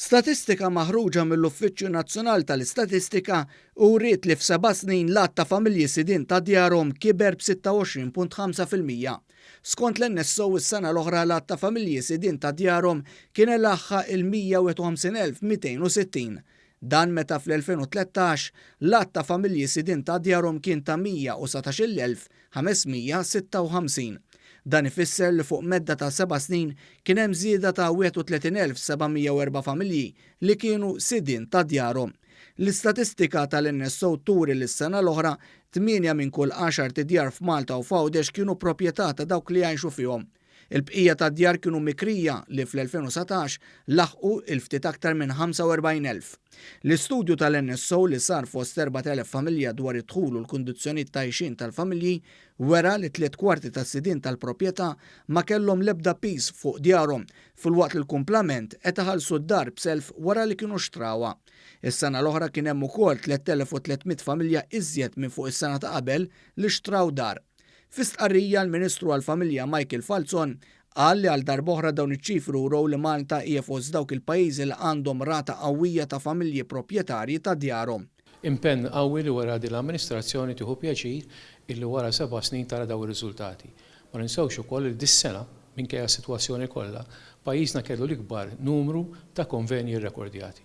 Statistika maħruġa mill-Uffiċċju Nazzjonali tal-Istatistika uriet li f'seba' snin l-għadd ta' familji sidien ta' djarhom kiber b'26.5%. Skont l-NSO is-sena l-oħra l-għadd ta' familji sidien ta' djarhom kien laħaq il-151,260. Dan meta fl-2013 l-għadd ta' familji sidien ta' djarhom kien ta' 119,556. Dan ifisser li fuq medda ta' 7 snin kien hemm żieda ta' 31,704 familji li kienu sidien ta' djarhom. L-istatistika tal-NSO turi li s-sena l-oħra 8 minn kull 10 djar f'Malta u f'Għawdex kienu proprjetà ta' dawk li jgħixu fihom. Il-bqija ta' djar kienu mikrija li fl-2019 laħqu il-ftit aktar minn 45,000. L-istudju tal-NSO li sar fost 4,000 familja dwar id-dħul u l-kundizzjonijiet ta' għixien tal-familji wera li 3/4 tas-sidien tal-proprjetà ma kellhom l-ebda piż fuq djarhom, filwaqt li l-kumplament qed iħallsu d-dar b'self wara li kienu xtrawha. Is-sena l-oħra kien hemm ukoll 3300 familja iżjed minn fuq is-sena ta' qabel li xtraw dar. Fi stqarrija, l-Ministru għall-Familja Michael Falzon qal li għal darb'oħra dawn iċ-ċifri wrew li Malta hija fost dawk il-pajjiżi li għandhom rata qawwija ta' familji proprjetarji ta' djarhom. Impenn qawwi li wara din l-amministrazzjoni tieħu pjaċir illi wara 7 snin tara daw ir-riżultati. Ma ninsewx ukoll li dis-sena, minkejja s-sitwazzjoni kollha, pajjiżna kellu l-ikbar numru ta' konvenji rrekordjati.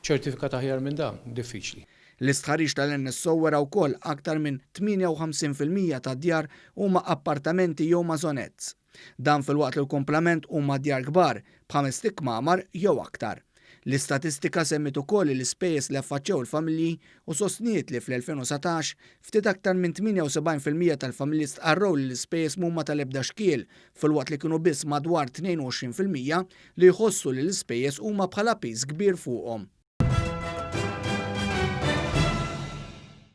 Ċertifikat aħjar minn dan, diffiċli. L-istħarriġ tal-NSO wera wkoll aktar minn 58% ta' djar huma appartamenti jew maisonettes. Dan filwaqt li l-kumplament huma djar kbar b'ħames kmamar jew aktar. L-istatistika semmit ukoll l-ispejjeż li affaċċew il-familji u sostniet li fl-2019 ftit aktar minn 78% tal-familji stqarrew li l-ispejjeż mhuma tal-ebda xkiel, filwaqt li kienu biss madwar 22% li jħossu li l-ispejjeż huma bħala piż kbir fuqhom.